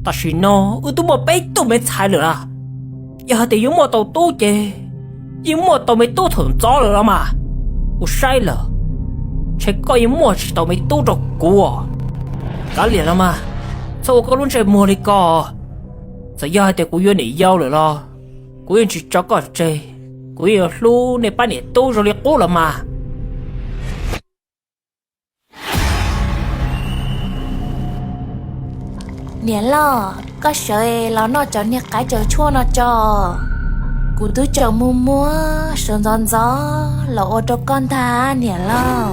Tam sim no wb twb muaj peb tug me ntxhais lawm na. Yog hais tias yuav muaj tau tub ces yeej muaj tau me tub thaum ntxov lawm los mas. Kuv saib lawm, ntshe koj yeej muaj tsis tau me tub rau kuv. Kav liam los mas, txhob ua koj lub ntsej muag li ko. Txawm yog hais tias kuv yuav niam yau lawm los kuv yeej tsis tso koj tseg. Kuv yeej yuav hlub nej pab niam tub zoo li qub los mas. Niam loj, koj sawv los noj cov niag qaib tsaws tshuaj no tso. Kuv twb tsaws muag muag sawv ntxov ntxov los ua rau koj ntag niam loj.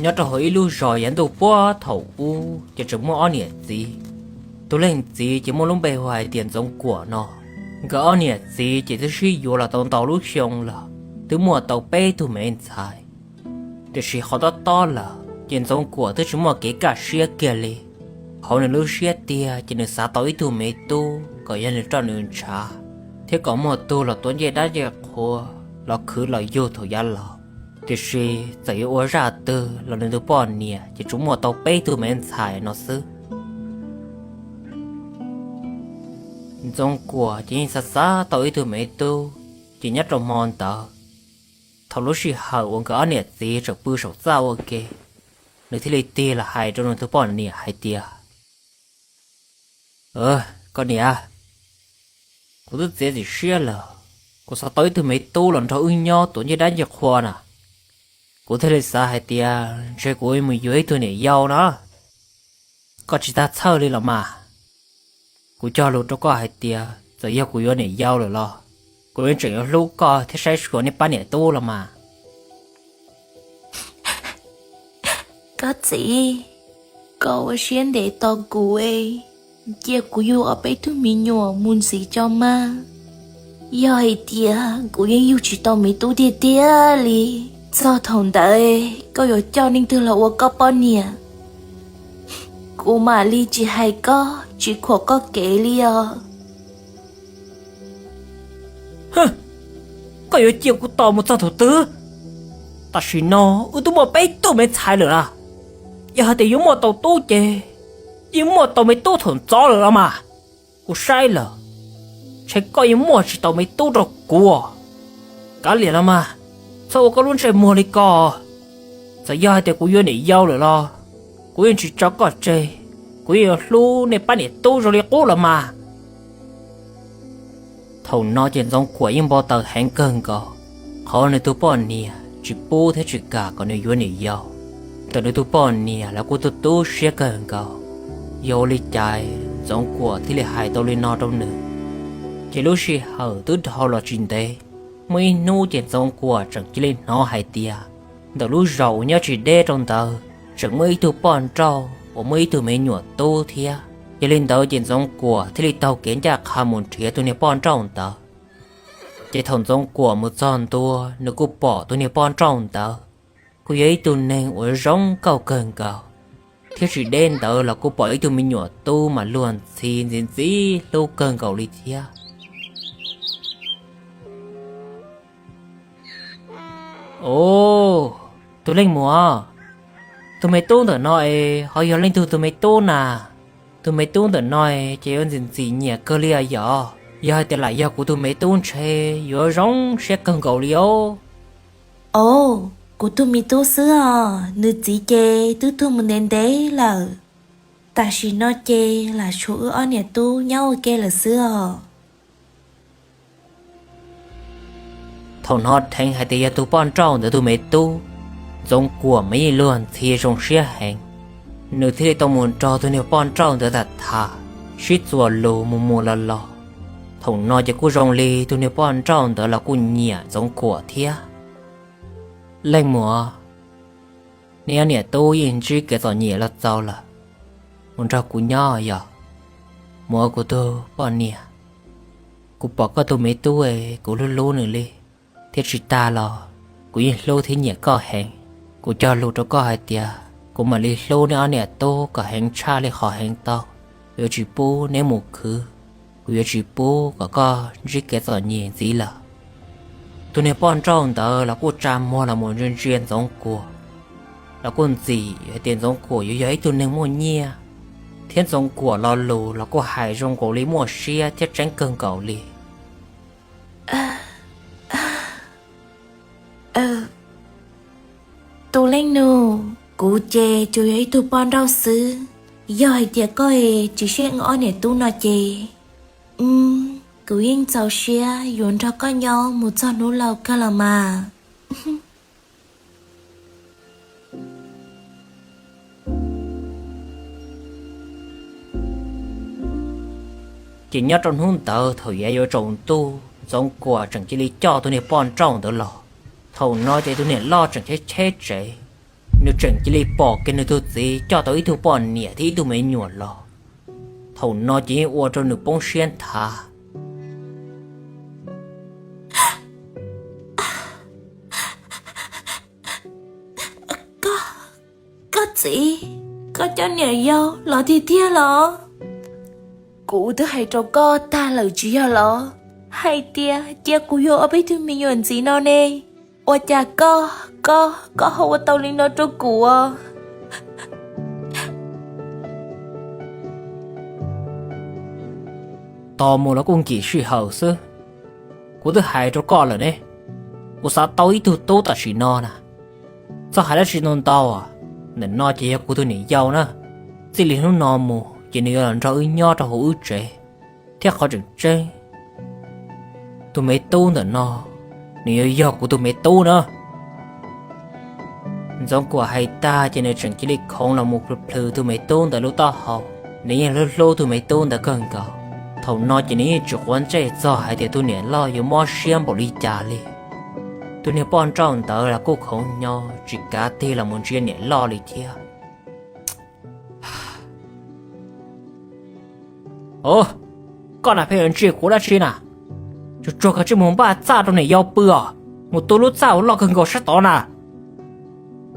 Nyob rau hauv ib lub zos yav ntuj puag thaum ub ces tseem muaj ob niam txiv. Tus leej txiv ces muaj lub npe hu hais tias Ntxoov Kuam no. Nkawd ob niam txiv ces twb sib yuav los tau ntau lub xyoo lawm, twb muaj tau peb tug me ntxhais. Tiam sis qhov tob tob lawm ces Ntxoov Kuam twb tsis muaj kev kaj siab kiag li. Hauv nws lub siab tiag ces nws xav tau ib tug me tub kom yog nws roj nws ntshav, thiab kom muaj tug los tuav ncej dab ncej qhua los khwv los yug thaum yav laus. Tiam sis txawm yuav ua zaj twg los nws tus poj niam ces tsuas muaj tau peb tug me ntxhais no xwb. Ntxoov Kuam ces yeej xav xav tau ib tug me tub, ces nyob rau hmo ntawd, thaum lub sij hawm uas nkawd ob niam txiv tseem pw saum txaj ua ke, nws thiaj li tig los hais rau nws tus poj niam hais tias, Koj niam, kuv twb txiav txim siab lawm, kuv xav tau ib tug me tub los nrog wb nyob tuav ncej dab ncej qhua na. Kuv thiaj li xav hais tias ntshe kuv mus yuav ib tug niam yau no. Koj tsis tag txhawj li los mas. Kuv cog lus rau koj hais tias txawm yog kuv yuav niam yau lawm los kuv yeej tseem yuav hlub koj thiab saib xyuas nej pab niam tub los mas. Koj txiv, koj ua siab ntev tos kuv, cia kuv yug ob peb tug me nyuam mus ntxiv tso mas. Yog hais tias kuv yeej yug tsis tau me tub tiag tiag li, txog thaum ntawd koj yuav coj leej twg los ua koj poj niam, kuv mam li tsis hais koj, tsis khuam koj kev li os. Koj yuav cia kuv tos mus txog thaum twg? Tam sim no wb twb muaj peb tug me ntxhais lawm na. Yog hais tias yuav muaj tau tub ces yeej muaj tau me tub thaum ntxov lawm los mas. Kuv saib lawm, ntshe koj yeej muaj tsis tau me tub rau kuv. Kav liam los mas, txhob ua koj lub ntsej muag li ko. Txawm yog hais tias kuv yuav niam yau lawm los kuv yeej tsis tso koj tseg. Kuv yeej yuav hlub nej pab niam tub zoo li qub los mas. Thaum no ces Ntxoov Kuam yeej npau taws heev kawg nkaus, qhov nws tus poj niam tsis pub thiab tsis kam kom nws yuav niam yau. Ntawm nws tus poj niam los kuj tu tu siab kawg nkaus. Yog ua li cas Ntxoov Kuam thiaj li hais tau li no rau nws? Ces lub sij hawm twb dhau los tsis ntev, muaj ib hnub ces Ntxoov Kuam tseem cia li hnov hais tias ntawm lub zos uas nyob tsis deb rau ntawd tseem muaj ib tug poj nrauj uas muaj ib tug me nyuam tub thiab. Yog li ntawd ces Ntxoov Kuam thiaj li taug kev ncaj qha mus nrhiav tus niag poj nrauj ntawd. Ces thaum Ntxoov Kuam mus txog ntua, nws kuj pom tus niag poj nrauj ntawd kuj yog ib tug neeg uas zoo nkauj kawg nkaus, thiab tsis deb ntawd los kuj pom ib tug me nyuam tub mas luag ntxhi ntxim ntxim hlub kawg nkaus li thiab. Tus leej muam, tus me tub ntawm no es ho yog leej twg tus me tub na? Tus me tub ntawm no ces yuav ntxim ntxim nyiam kawg li yom. Yog hais tias lam yog kuv tus me tub ntshe yuav zoo siab kawg nkaus li os. Au, kuv tus me tub xwb os, nws txiv ces twb tuag mus ntev ntev lawm. Tam sim no ces lam tshuav wb ob niam tub nyob ua ke lawm xwb os. Thaum hnov dheev hais tias yog tus poj nrauj ntawd tus me tub, Ntxoov Kuam mas yeej luag ntxhi zoo siab heev. Nws thiaj li tau mus nrog tus niag poj nrauj ntawd tham tham, sib txuas lus mus mus los los. Thaum no ces kuj zoo li tus niag poj nrauj ntawd los kuj nyiam Ntxoov Kuam thiab. Leej muam, neb ob niam tub yeej ntsib kev txom nyem los txaus lawm, mus nrog kuv nyob yom. Muam, kuv tus poj niam, kuv pom koj tus me tub es kuv hlub hlub nws li, thiab tsis tas los kuv yeej hlub thiab nyiam koj heev. Kuv cog lus rau koj hais tias kuv mam li hlub neb ob niam tub kom heev tshaj li qhov heev tau, yuav tsis pub neb mus khwv. kuv yuav tsis pub kom koj ntsib kev txom nyem ntxiv lawm. Tus niag poj nrauj ntawd los kuj tsa muag los mus ntsia ntsia Ntxoov Kuam, los kuj ntxim hais tias Ntxoov Kuam yuav yog ib tug neeg muaj nyiaj, thiab Ntxoov Kuam lo lus los kuj hais zoo nkaus li muaj siab thiab tseeb kawg nkaus li. Tus leej nus, kuv ces tsuas yog ib tug poj nrauj xwb. Yog hais tias koj es tsis seb wb ob niam tub no ces, kuv yeej txaus siab yuav nrog koj nyob mus txog hnub laus kawg los mas. Ces nyob rau hnub ntawd thaum yav yuav tsaus ntuj, Ntxoov Kuam tseem cia li coj tus niag poj nrauj ntawd los. Thaum no ces tus niam loj tseem cheb cheb tsev, nws tseem cia li pom kiag nws tus txiv coj tau ib tug poj niam thiab ib tug me nyuam los. Thaum no ces yeej ua rau nws poob siab nthav. Koj txiv, koj coj niam yau los tiag tiag los? Kuv twb hais rau koj tag lawm tsis yog los, hais tias cia kuv yuav ob peb tug me nyuam ntxiv no ne. Ua cas koj, koj, koj ho ua tau li no rau kuv os? Tos mus los kuj nkim sij hawm xwb. Kuv twb hais rau koj lawm ne, kuv xav tau ib tug tub tam sim no na. Txhob hais dab tsi ntau ntau, ntawm no ces yog kuv tus niam yau na. Txij li hnub no mus ces nws yuav los nrog wb nyob rau hauv wb tsev, thiab qhov tseem ceeb, tus me tub ntawm no, nws yuav yog kuv tus me tub na. Ntxoov Kuam hais tag ces nws tseem cia li khoov los mus plhws plhws tus me tub ntawd lub taub hau. Nws yeej hlub hlub tus me tub ntawd kawg nkaus. Thaum no ces nws yeej tsis quav ntsej txog hais tias tus niam loj yuav mob siab npaum li cas li. Tus niag poj nrauj ntawd los kuj khoov nyo tsis kav tig los mus ntsia niam loj li thiab. Os, koj na pheej yuav ntsia kuv dab tsi na? Tsuag tsuag koj tsij mus npaj txaj rau niam yau pw os, mus tu lub txaj uas loj kawg nkaus sab tod na.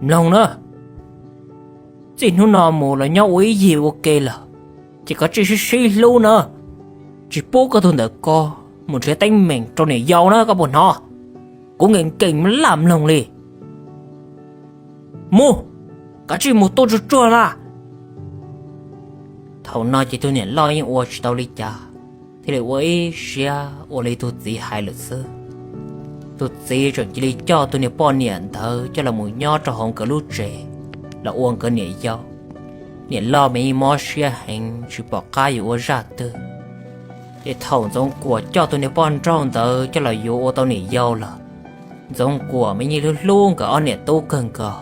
Mloog na, txij hnub no mus los nyob ua ib yig ua ke lawm, ces koj tsij sib sib hlub na, tsis pub koj tus ntawm ko mus nrhiav teeb meem rau niam yau na, koj puas hnov? Kuv nkees nkees laj mloog li. Mus, koj tsij mus tu tsuag tsuag na. Thaum no ces tus niam loj yeej ua tsis tau li cas, thiaj li ua ib siab ua li tus txiv hais lawm xwb. Tus txiv tseem cia li coj tus niag poj niam ntawd coj los mus nyob rau hauv nkawd lub tsev, los ua nkawd niam yau. Niam loj mas yeej mob siab heev tsis pom qab yuav ua zaj twg. Ces thaum Ntxoov Kuam coj tus niag poj nrauj ntawd coj los yuav ua tau niam yau lawm, Ntxoov Kuam mas yeej hlub hlub nkawd ob niam tub kawg nkaus,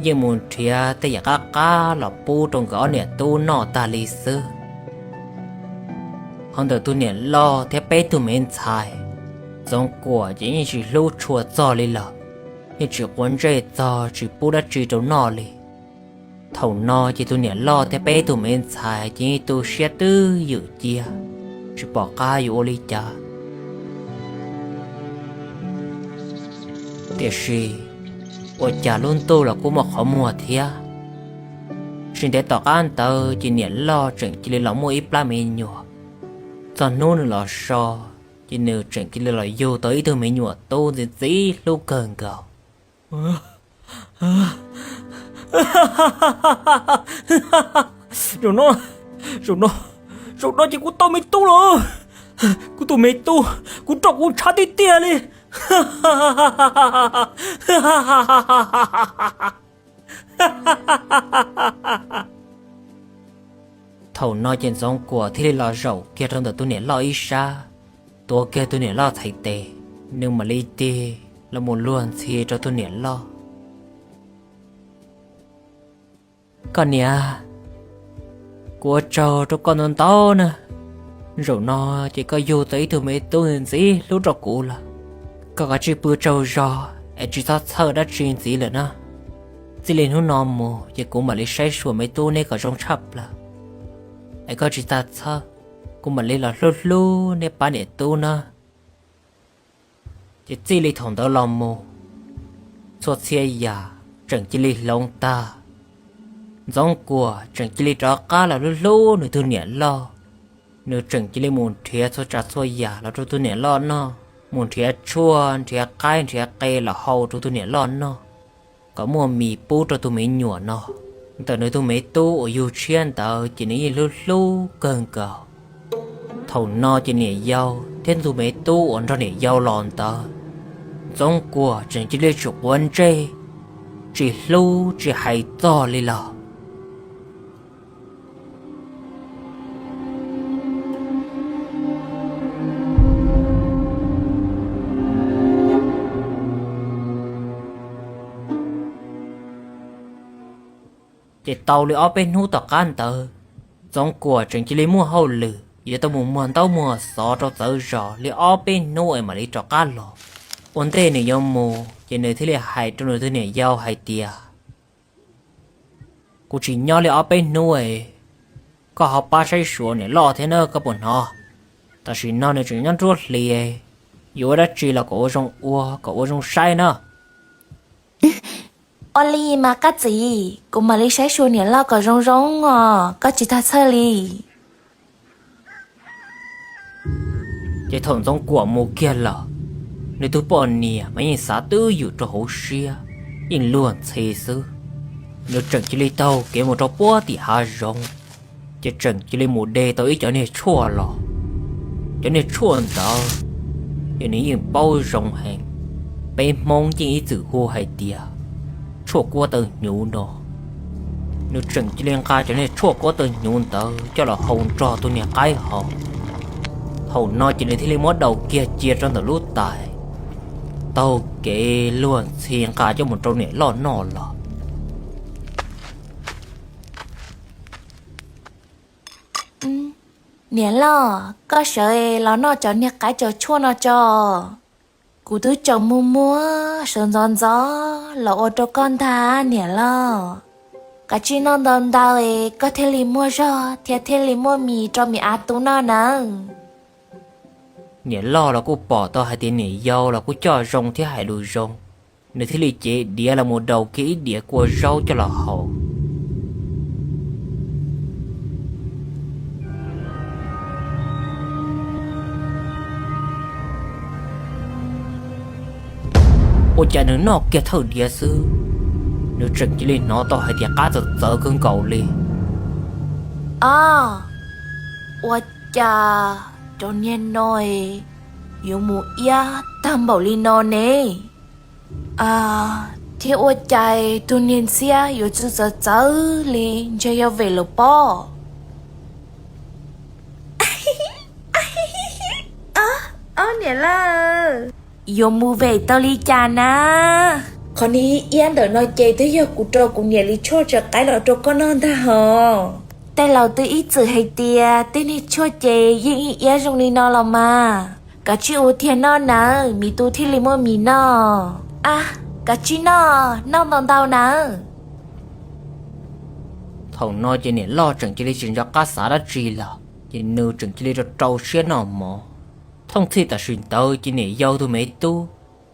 yeej mus nrhiav tej yam qab qab los pub rau nkawd ob niam tub noj tag li xwb. Ho ntawm tus niam loj thiab peb tug me ntxhais, Ntxoov Kuam ces yeej tsis hlub tshua txog li lawm, yeej tsis quav ntsej txog tsis pub dab tsi rau noj li. Thaum no ces tus niam loj thiab peb tug me ntxhais ces yeej tu siab twb ywm cia, tsis pom qab yuav ua li cas. Tiam sis ua cas lub ntuj los kuj muaj qhov muag thiab. Tsis ntev tom qab ntawd ces niam loj tseem cia li los muaj ib plab me nyuam. Txog hnub nws los so, ces nws tseem cia li los yug tau ib tug me nyuam tub ntxim ntxim hlub kawg nkaus. Zaum no, zaum no, zaum no ces kuv tau me tub lawm. Kuv tus me tub, kuv rau kuv ntshav tiag tiag li. Thaum no ces Ntxoov Kuam thiaj li los zaum kiag rau ntawm tus niam loj ib sab, tuav kiag tus niam loj txhais tes, nws mam li tig los mus luag ntxhi rau tus niam loj. Koj niam, kuv ua tsaug rau koj ntau ntau na. Zaum no ces koj yug tau ib tug me tub ntxim hlub rau kuv lawm. Koj kav tsij pw tsaug zog es tsis txhob txhawj dab tsi ntxiv lawm na. Txij li hnub no mus ces kuv mam li saib xyuas me tub neb kom zoo tshaj plaws, es koj tsis txhob txhawj, kuv mam li los hlub hlub neb pab niam tub na. Ces txij li thaum ntawd los mus, txhua txhia yam tseem cia li hloov tag. Ntxoov Kuam tseem cia li rov qab los hlub hlub nws tus niam loj, Nws tseem cia li mus nrhiav txhua tsav txhua yam los rau tus niam loj noj, mus nrhiav tshuaj, nrhiav qaib, nrhiav qe los hau rau tus niam loj noj, kom muaj mis pub rau tus me nyuam no. Ntawm nws tus me tub uas yug tshiab ntawd ces nws yeej hlub hlub kawg nkaus. Thaum no ces niam yau thiab tus me tub uas nrog niam yau los ntawd, Ntxoov Kuam tseem cia li tsis quav ntsej, tsis hlub tsis hais txog li los. Ces tau li ob peb hnub tom qab ntawd, Ntxoov Kuam tseem cia li muaj hauj lwm yuav tau mus muag ntaub muag xov rau txawv zos li ob peb hnub es mam li rov qab los. Ua ntej nws yuav mus ces nws thiaj li hais rau nws tus niam yau hais tias, Kuv tsis nyob li ob peb hnub es, koj ho pab saib xyuas niam loj thiab na, koj puas hnov? Tam sim no nws tseem nyob nruab hlis, yuav ua dab tsi los kom ua zoo ua, kom ua zoo saib na. Ua li mas koj txiv, kuv mam li saib xyuas niam loj kom zoo zoo os, koj tsis tag txhawj li. Ces thaum Ntxoov Kuam mus kiag lawm, nws tus poj niam mas yeej xav twb ywm rau hauv siab, yeej luag ntxhi xwb. Nws tseem cia li taug kev mus rau puag tim hav zoov, ces tseem cia li mus de tau ib cov niag tshuaj los. Cov niag tshuaj ntawd ces nws yeej paub zoo heev, peb Hmoob yeej ib txwm hu hais tias tshuaj kuab taw hnyuv no. Nws tseem cia li nqa cov niag tshuaj kuab taw hnyuv ntawd coj los hau nrog tus niag qaib haus. Thaum no ces nws thiaj li muab daus kiag cia rau ntawm lub tais, taug kev luag ntxhi nqa coj mus rau niam loj noj los. Niam loj, koj sawv los noj cov niag qaib cov tshuaj no tso. Kuv twb tseem muag muag sawv ntxov ntxov los ua rau koj ntag niam loj. Kav tsij noj ntau ntau es koj thiaj li muaj zog thiab thiaj li muaj mis rau me av tub noj nawb. Niam loj los kuj pom tau hais tias niam yau los kuj coj zoo thiab hais lus zoo, nws thiaj li cev diav los mus daus kiag ib diav kua zaub coj los haus. Ua cas nws noj kiag thawj diav xwb, nws tseem cia li hnov tau hais tias qab txawv txawv kawg nkaus li. Au, ua cas cov niag no yuav mus iab tag npaum li no ne? Thiab ua cas tus niag ntxhiab yuav txawv txawv li, ntshe yog vem lawm pob. Ob niam lawm, yuav mus vem tau li cas na? Qhov niag iab ntawm no ces twb yog kuv rau kuv niam li tshuaj tsaws qaib los rau koj noj ntag hos. Tej laus twb ib txwm hais tias tej niag tshuaj ces yeej ib iab zoo li no los mas. Kav tsij ua thiaj noj nawb, miv tub thiaj li muaj mis noj. A, kav tsij noj, noj ntau ntau nawb. Thaum no ces niam loj tseem cia li tsis nco qab xav dab tsi lawm, ces nws tseem cia li rau rau siab noj mov. Thooj txhij tam sim ntawd ces niam yau tus me tub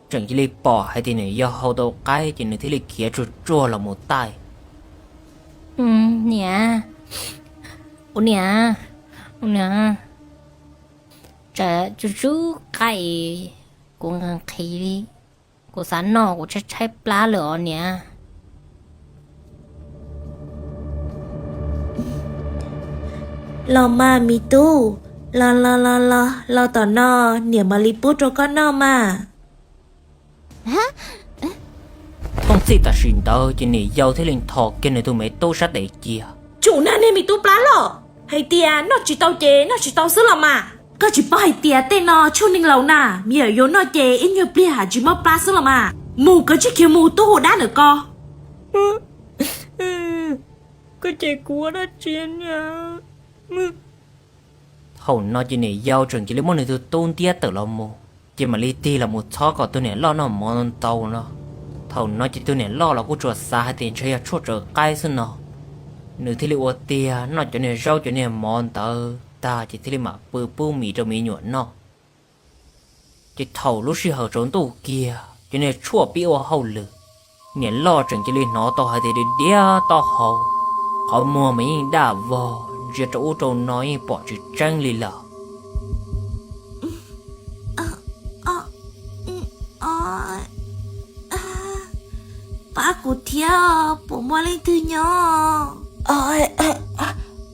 tseem cia li pom hais tias niam yau hau tau qaib ces nws thiaj li khiav tsuag tsuag los mus taij. Niam, ua niam, ua niam, tsam tsub tsub qaib, kuv nqhis nqhis li, kuv xav noj kuv tshaib tshaib plab lawm os niam. Los mas miv tub, los los los los los tom no, niam mam li pub rau koj noj mas. Thooj txhij tam sim ntawd ces niam yau thiaj li nthos kiag nws tus me tub sab tes cia. Tsum nag niag miv tub plab loj, hais tias noj tsis tau ces noj tsis tau xwb los mas. Koj tsis paub hais tias tej no tshuaj neeg laus na, miv yam yuav noj ces ib nyuag pliag tsis mob plab xwb los mas. Mus koj tsij khiav mus tub hu dab ntawm ko. Koj ces kuv ua dab tsi niam? Thaum no ces niam yau tseem cia li muab nws tus tub ntiab tawm los mus, ces mam li tig los mus txhob kom tus niam loj noj mov ntau no. Thaum no ces tus niam loj los kuj tsuas xav hais tias ntshe yog tshuaj tsaws qaib xwb no. Nws thiaj li ua tiag noj cov niag zaub cov niag mov ntawd tag ces thiaj li mam pw pub mis rau me nyuam noj. Ces thaum lub sij hawm tsaus ntuj kiag cov niag tshuaj pib ua hauj lwm, niam loj tseem cia li hnov tau hais tias diav diav taub hau, qhov muag mas yeej daj vog, ntsia rau ub rau no yeej pom tsis tseeb li lawm. Pab kuv thiab, puas muaj leej twg nyob?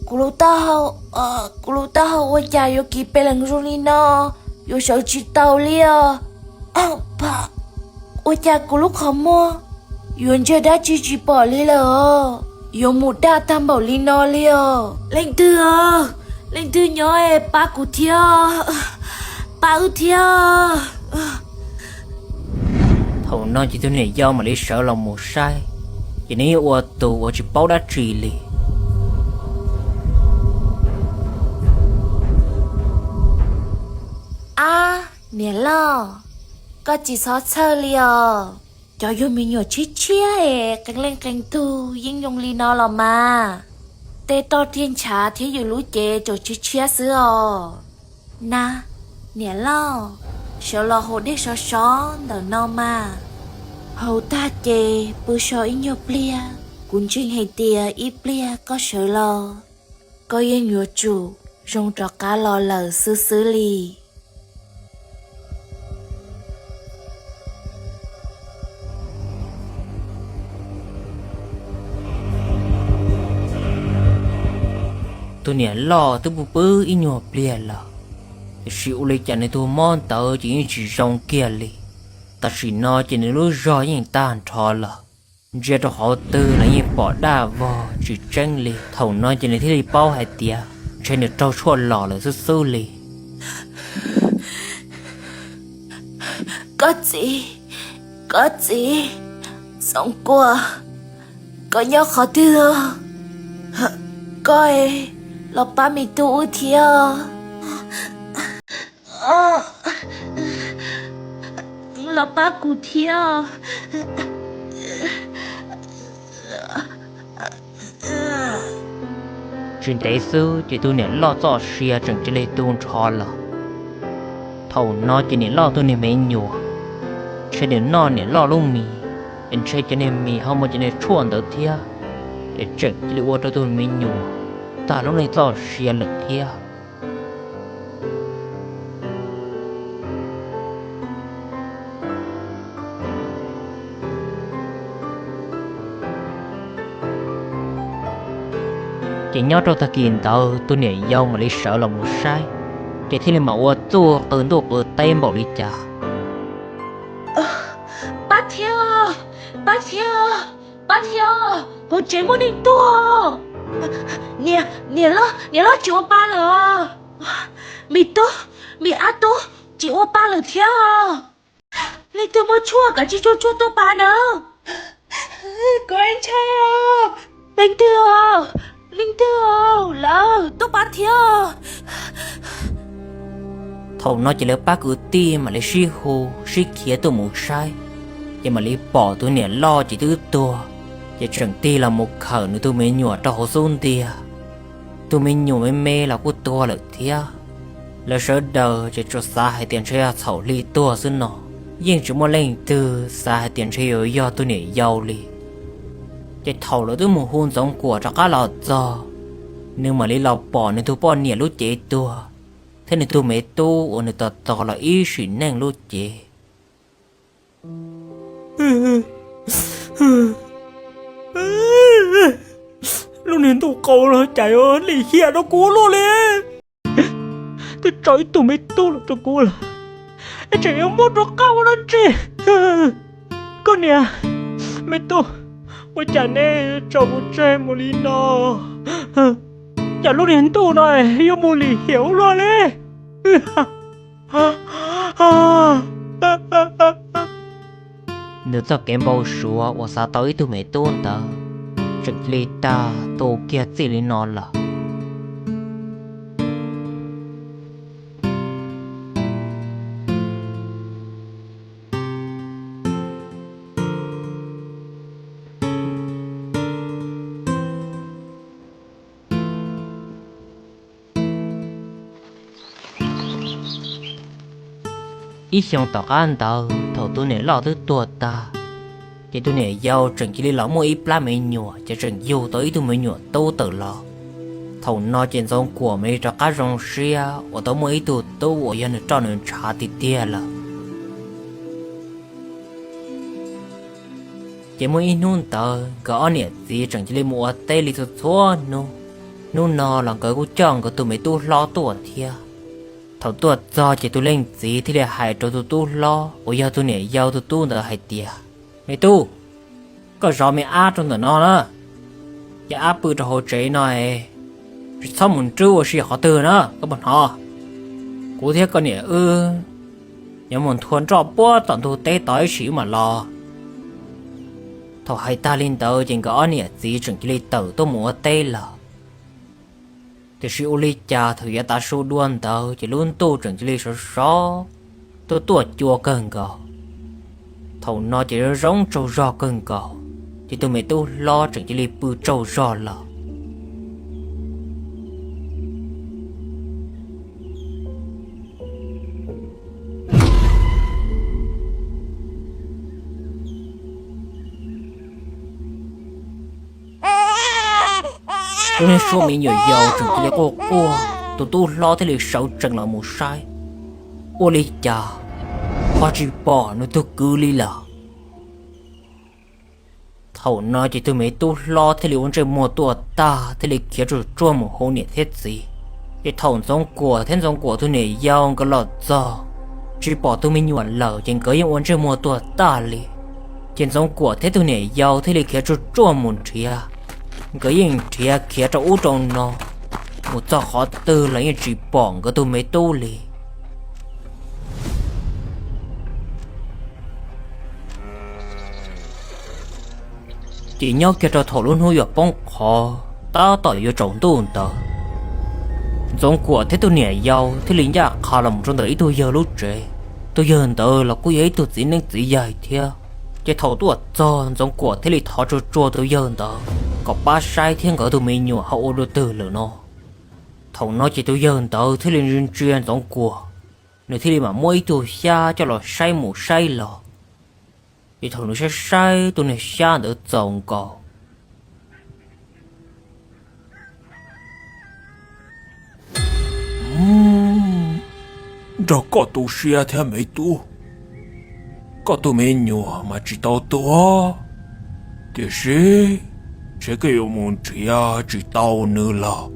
Kuv lub taub hau, kuv lub taub hau ua cas yuav kiv pes lees zoo li no, yuav sawv tsis tau li os. Ua cas kuv lub qhov muag yuav ntsia dab tsi tsis pom li lawm os, yuav mus daj tag npaum li no li os. Leej twg, leej twg nyob es pab kuv thiab, pab wb thiab. Thaum no ces tus niam yau mam li sawv los mus saib, ces nws yeej ua tus uas tsis paub dab tsi li. Ab, niam loj, koj tsis txhob txhawj li os. Cov yug me nyuam tshiab tshiab es qee leej qee tug yeej zoo li no los mas. Tej toj thiab nchav thiab yus lub cev tseem tshiab tshiab xwb os. Na, niam loj, sawv los haus dej sov sov ntawm no mas. Haus tag ces pw so ib nyuag pliag, kuv ntseeg hais tias ib pliag koj sawv los, koj yeej yuav tsum zoo rov qab los lawm xwb xwb li. Tus niam loj twb pw pw ib nyuag pliag lawm, tiam sis ua li cas nws tus mob ntawd ces yeej tsis zoo kiag li. Tam sim no ces nws lub zog yeej tag nrho lawm, ntsia rau qhov twg los yeej pom daj vog tsis tseeb li. Thaum no ces nws thiaj li paub hais tias ntshe nws raug tshuaj los lawm xwb xwb li. Koj txiv, koj txiv, Txoov Kuam, koj nyob qhov twg? Koj los pab me tub wb thiab. Los pab kuv thiab. Tsis ntev xwb ces tus niam loj txoj sia tseem cia li tu nrho lawm. Thaum no ces niam loj tus niag me nyuam, ntshe nws noj niam loj lub mis, es ntshe cov niag mis ho muaj cov niag tshuaj ntawd thiab, es tseem cia li ua rau tus me nyuam tag lub neej txoj sia lawm thiab. Ces nyob rau tag kis ntawd tus niam yau mam li sawv los mus saib, ces thiaj li mam ua txuj qw ntuj qw teb npaum li cas. Pab thiab, pab thiab, pab thiab, hauv tsev muaj neeg tuag. Niam, niam loj, niam loj tsis ua pa lawm. Me tub, me ab tub, tsis ua pa lawm thiab. Leej twg muaj tshuaj kav tsij tsuag tsuag tuaj pab nawb. Kuv ntshai os. Leej twg, leej twg lawm tuaj pab thiab. Thaum no ces lawv pab kwv tij mam li sib hu sib khiav tuaj mus saib, ces mam li pom tus niam loj ces twb tuag, ces tseem tig los mus khawm nws tus me nyuam rau hauv xub ntiag. Tus me nyuam me me los kuj tuag lawm thiab. Lawv sawv daws ces tsuas xav hais tias ntshe yog txhaum hli tuag xwb no, yeej tsis muaj leej twg xav hais tias ntshe yuav yog tus niam yau li. Ces thaum lawv twb mus hu Ntxoov Kuam rov qab los txog, nws mam li los pom nws tus poj niam lub cev tuag, thiab nws tus me tub uas nws tos tos los ib sim neej lub cev. Lub niag ntuj qau no cas yuav lim hiam rau kuv luaj li. Twb tso ib tug me tub los rau kuv lawm, es tseem yuav muab rov qab ua dab tsi? Koj niam, me tub, ua cas nej tso kuv tseg mus li no? Cas lub niag ntuj no yuav mus lim hiam ua luaj li? Nws txoj kev npau suav uas xav tau ib tug me tub ntawd tseem cia li tag tu kiag txij li no lawm. Ib xyoo tom qab ntawd thaum tus niam loj twb tuag tag, ces tus niam yau tseem cia li los muaj ib plab me nyuam ces tseem yug tau ib tug me nyuam tub tawm los. Thaum no ces Ntxoov Kuam mam li rov qab zoo siab uas tau muaj ib tug tub uas yog nws roj nws ntshav tiag tiag lawm. Ces muaj ib hnub ntawd nkawd ob niam txiv tseem cia li mus ua teb li txhua txhua hnub. Hnub no los nkawd kuj coj nkawd tus me tub hlob tuaj thiab. Thaum tuaj txog ces tus leej txiv thiaj li hais rau tus tub hlob uas yog tus niam yau tus tub ntawd hais tias, Me tub, koj zov me ab rau ntawm no na, ces ab pw rau hauv tsev no es tsis txhob mus nrub ua si qhov twg na, koj puas hnov? Kuv thiab koj niam wb yuav mus nthua nroj puag tom ntug teb tod ib sim wb mam los. Thaum hais tag li ntawd ces nkawd ob niam txiv tseem cia li tawm tuaj mus ua teb lawm. Tiam sis ua li cas thaum yav tav su dua ntawd ces lub ntuj tseem cia li sov sov, tuaj tuaj cua kawg nkaus. Thaum no ces zoo zoo tsaug zog kawg nkaus, ces tus me tub hlob tseem cia li pw tsaug zog lawm. Lub niag suab me nyuam yaus tseem cia li quaj quaj, tus tub hlob thiaj li sawv tsees los mus saib. Ua li cas ho tsis pom nws tus kwv li lawm. Thaum no ces tus me tub hlob thiaj li ua ntsej muag tuaj tag thiaj li khiav tsuj tsuag mus hu niam thiab txiv. Ces thaum Ntxoov Kuam thiab Ntxoov Kuam tus niam yau nkawd los txog, tsis pom tus me nyuam lawm ces nkawd yeej ua ntsej muag tuag tag li. Ces Ntxoov Kuam thiab tus niam yau thiaj li khiav tsuj tsuag mus nrhiav. Nkawd yeej nrhiav khiav rau ub rau no, mus txog qhov twg los yeej tsis pom nkawd tus me tub li. Ces nyob kiag rau thaum lub hnub yuav poob qho, tab tom yuav tsaus ntuj ntawd, Ntxoov Kuam thiab tus niam yau thiaj li ncaj qha los mus rau ntawm ib tug yawg lub tsev. Tus yawg ntawd los kuj yog ib tug txiv neeb txiv yaig thiab. Ces thaum tuaj txog, Ntxoov Kuam thiaj li thov tsuag tsuag tus yawg ntawd kom pab saib thiab nkawd tus me nyuam ho ua dua twg lawm no. Thaum no ces tus yawg ntawd thiaj li ntsia ntsia Ntxoov Kuam, nws thiaj li mam muab ib tug xyab coj los saib mus saib los. Ces thaum nws saib saib tus niag xyab ntawd txaus nkaus, nrog koj tu siab thiab me tub, koj tus me nyuam mas tsis tau tuag, tiam sis ntshe koj yuav mus nrhiav tsis tau nws lawm,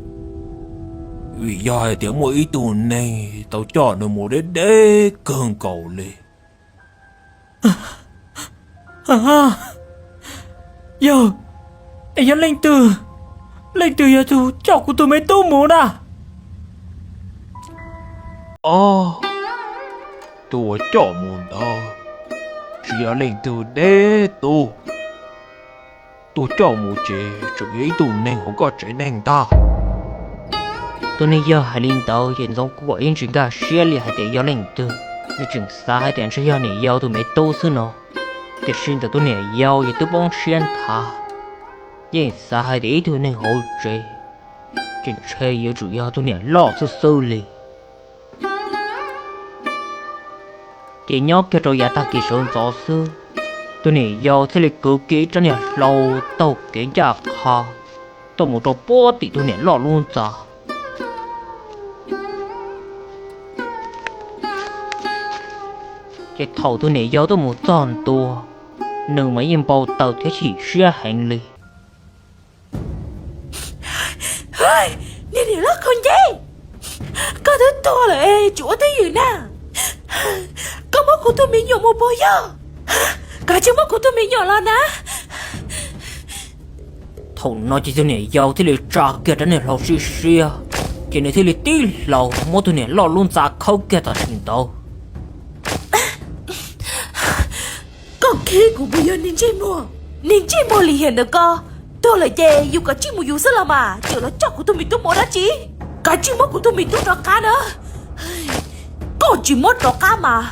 vim yog hais tias muaj ib tug neeg tau coj nws mus deb deb kawg nkaus li. Yog, es yog leej twg, leej twg yog tus coj kuv tus me tub mus na? Ob, tus uas coj mus ntawd tsis yog leej twg deb tub. Tus coj mus ces tseem yog ib tug neeg hauv koj tsev neeg ntag. Tus niag yawg hais li ntawd ces Ntxoov Kuam yeej tsis nkag siab li hais tias yog leej twg, nws tseem xav hais tias ntshe yog niam yau tus me tub xwb no. Tiam sis ntawm tus niam yau ces twb poob siab nthav, yeej xav hais tias ib tug neeg hauv tsev, ces ntshe yuav tsum yog tus niam loj xwb xwb li. Ces nyob kiag rau yav tag kis sawv ntxov xwb, tus niam yau thiaj li kwv kiag ib rab niag hlau taug kev ncaj qha tuaj mus rau puag tim tus niam loj lub ntxa. Ces thaum tus niam yau tuaj mus txog ntua, nws mas yeej npau taws thiab chim siab heev li. Niag niam loj khaub ncaws, koj twb tuag lawm es tseem ua twj ywm na? Koj muab kuv tus me nyuam mus puas yog? Koj tsis muab kuv tus me nyuam los na. Thaum no ces tus niam yau thiaj li tsa kiag rab niag hlau siab siab, ces nws thiaj li tib hlau muab tus niam loj lub ntxa khawb kiag tam sim ntawd. Koj khib kuv puas yog niag ntsej muag? Niag ntsej muag lim hiam ntawm koj, tuag lawm ces yus kom tsij mus yus xwb los mas, tseem los coj kuv tus me tub mus dab tsi? Koj tsij muab kuv tus me tub rov qab na. Koj tsis muab rov qab mas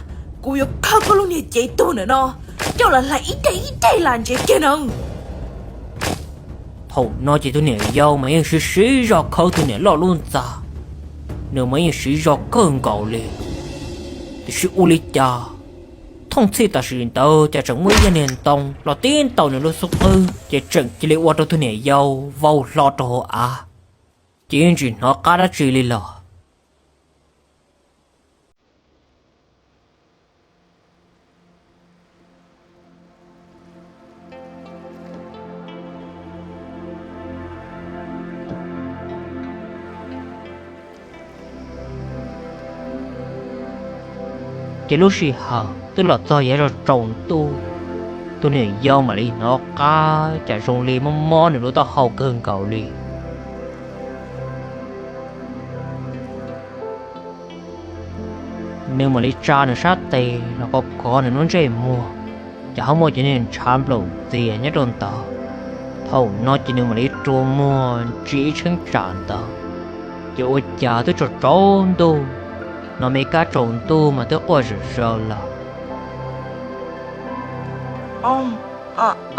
kuv yuav khaws koj lub niag cev tuag ntawm no coj los hlais ib daim ib daim lam ntsev kiag na. Thaum no ces tus niam yau mas yeej siv siv zog khawb tus niam loj lub ntxa, nws mas yeej siv zog kawg nkaus li. Tiam sis ua li cas thooj txhij tam sim ntawd cas tseem muaj ib yag niag ntoo los tib ntaus nws lub xub qwb, ces tseem cia li ua rau tus niam yau vau hlo rau hauv av. ces yeej tsis hnov qab dab tsi li los. Ces lub sij hawm twb los txog yav tsaus ntuj, tus niam yau mam li hnov qab cas zoo li mob mob nws lub taub hau kawg nkaus li. Nws mam li tsa nws sab tes los kov kov nws lub ntsej muag, ces ho muaj cov niag ntshav nplaum ntxias nyob rau ntawd. Thaum no ces nws mam li rua muag ntsia ib cheeb tsam ntawd, ces ua cas twb tsaus tsaus ntuj, no me kab tsaus ntuj mas twb quaj zom zaws lawm.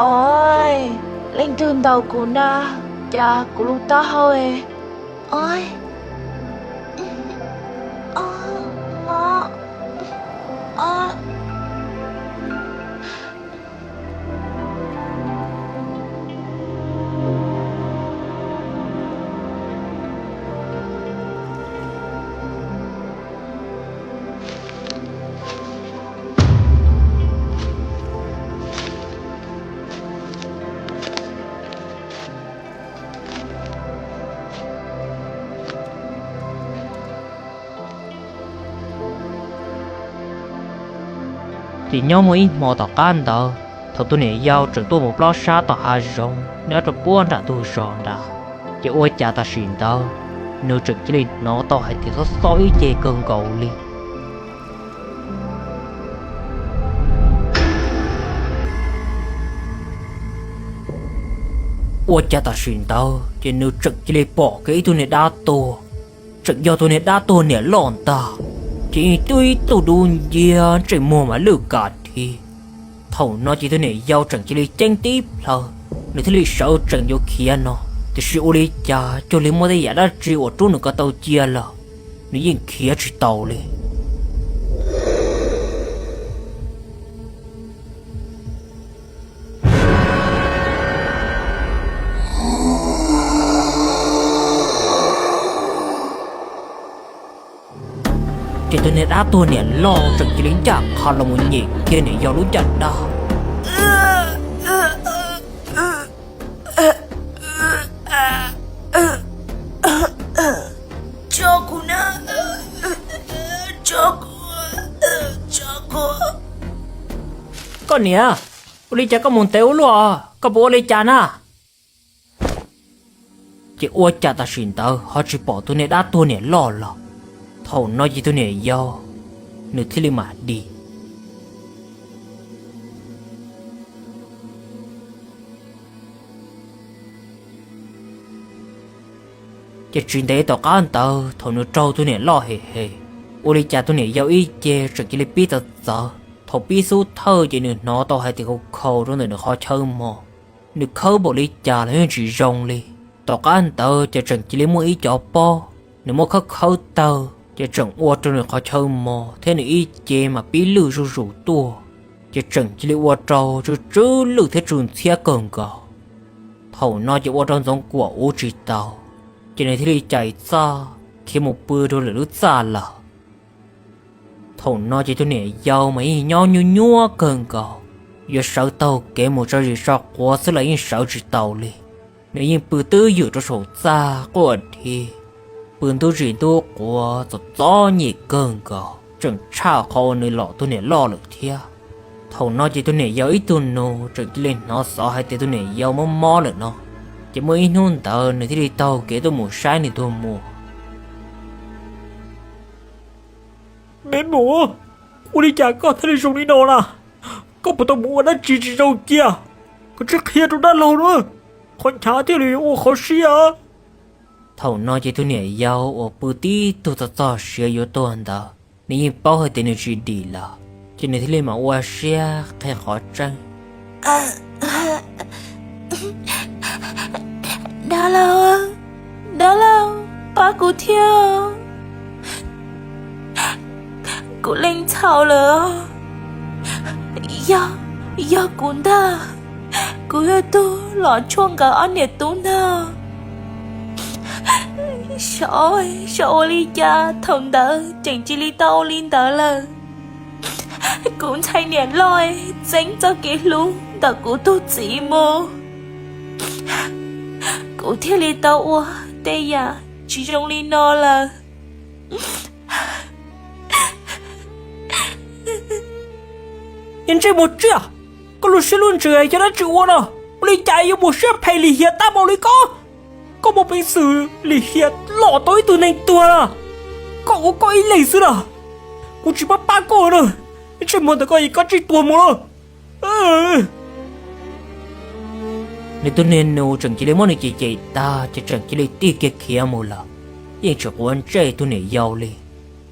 Oj, leej twg ntaus kuv na? Cas kuv lub taub hau es, oj, oj, oj. Ces nyob muaj ib hmo tom qab ntawd, thaum tus niam yau tseem tuaj mus plob sab tom hav zoov nyob rau puag nram ntug zos nrad, ces ua cas tam sim ntawd nws tseem cia li hnov tau hais tias xob xob ib ce kawg nkaus li. Ua cas tam sim ntawd ces nws tseem cia li pom kiag ib tug niag dab tuag, tseem yog tus niag dab tuag niam loj ntag, ces yeej twb ib tug dub nciab ntsej muag mas lwj kam dhi. Thaum no ces tus niam yau tseem cia li ceeb tib plhaw, nws thiaj li sawv tsees yuav khiav no, tiam sis ua li cas cuag li muaj tej yam dab tsi uas rub nws ko taw cia lawm, nws yeej khiav tsis tau li. Ces tus niag dab tuag niam loj tseem cia li ncaj qha los mus nyem kiag niam yau lub caj dab. Tso kuv na, tso kuv, tso kuv. Koj niam, ua li cas koj mus ntev ua luaj, koj puas ua li cas na? Ces ua cas tam sim ntawd ho tsis pom tus niag dab tuag niam loj los. Thaum no ces tus niam yau, nws thiaj li mam dim. Ces tsis ntev tom qab ntawd thaum nws raug tus niam loj hem hem, ua li cas tus niam yau ib ce tseem cia li pib txawv txawv. Thaum pib xub thawj ces nws hnov tau hais tias khaus khaus rau ntawm nws qhov chaw mos, nws khawb npaum li cas los yeej tsis zoo li. Tom qab ntawd ces tseem cia li muaj ib cov pob, nws muab khawb khawb tawg ces tseem ua rau nws qhov chaw mos thiab nws ib ce mas pib lwj zuj zus tuaj, ces tseem cia li ua rau tsw tsw lwj thiab tsw ntxhiab kawg nkaus. Thaum no ces ua rau Ntxoov Kuam ua tsis tau, ces nws thiaj li cais txaj khiav mus pw rau lwm lub txaj lawm. Thaum no ces tus niam yau mas yeej nyob nyuaj nyuaj kawg nkaus, yuav sawv taug kev mus tso zis tso quav xwb los yeej sawv tsis tau li. Nws yeej pw twb ywm rau saum txaj quaj dhi, pw ntub zis ntub quav txom txom nyem kawg nkaus, tseem tshaj qhov uas nws lom tus niam loj lawm thiab. Thaum no ces tus niam yau ib tug nus tseem cia li hnov xov hais tias tus niam yau mob mob lawm no, ces muaj ib hnub ntawd nws thiaj li taug kev tuaj mus saib nws tus muam. Me muam, ua li cas koj thiaj li zoo li no na? Koj puas tau mus ua dab tsi tsis zoo cia? Koj tsis qhia rau dab laug na, qhov nchav thiaj li ua qhov siab. Thaum no ces tus niam yau uas pw tib tug txog txog siav yuav tuag ntawd, nws yeej paub hais tias nws tsis dim lawm, ces nws thiaj li mam ua siab qhia qhov tseeb. Dab laug, dab laug, pab kuv thiab. Kuv leej txhaum lawm. Yog, yog kuv ntag. Kuv yog tug los tshuaj nkawd ob niam tub ntag. Xyov, xyov ua li cas thaum ntawd tseem cia li tau ua li ntawd lawm. Kuv ntxhais niam loj txeeb txoj kev hlub ntawm kuv tus txiv mus, kuv thiaj li tau ua tej yam tsis zoo li no lawm. Niag ntsej muag tsiaj, koj lub siab lub ntsws yog dab tsi ua no? Ua li cas yuav mus siab phem lim hiam tag npaum li ko? Koj muaj peev xwm lim hiam lom tau ib tug neeg tuag na, koj ua koj ib leeg xwb na. Kuv tsis pab pab koj na. Niag ntsej muag ntawm koj, koj tsij tuag mus lawm. Nws tus niag nus tseem cia li muab nws cem cem tag ces tseem cia li tig kiag khiav mus lawm, yeej tsis quav ntsej tus niam yau li.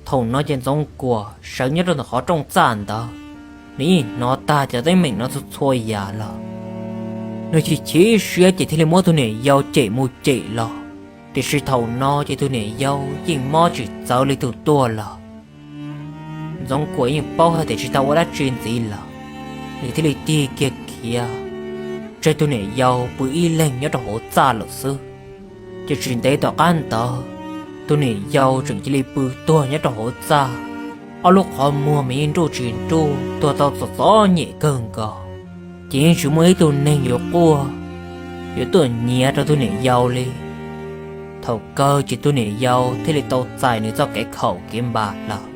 Thaum no ces Ntxoov Kuam sawv nyob rau ntawm qhov rooj txaj ntawd, nws yeej hnov tag cov teeb meem no txhua txhua yam lawm. Nws chim chim siab ces thiaj li muab tus niam yau cem mus cem los, tiam sis thaum no ces tus niam yau yeej mob tsis txawv li tus tuaj lawm. Ntxoov Kuam yeej paub hais tias tsis tau ua dab tsi ntxiv lawm, nws thiaj li tig kiag khiav, tseg tus niam yau pw ib leeg nyob rau hauv txaj lawm xwb. Ces tsis ntev tom qab ntawd, tus niam yau tseem cia li pw tuag nyob rau hauv txaj, ob lub qhov muag mas yeej nruj tsis nruj, tuag tau txom txom nyem kawg nkaus. Ces yeej tsis muaj ib tug neeg yuav quaj, yuav tuaj nyiav rau tus niam yau li. Thaum kawg ces tus niam yau thiaj li tau txais nws txoj kev khaum kev npam lawm.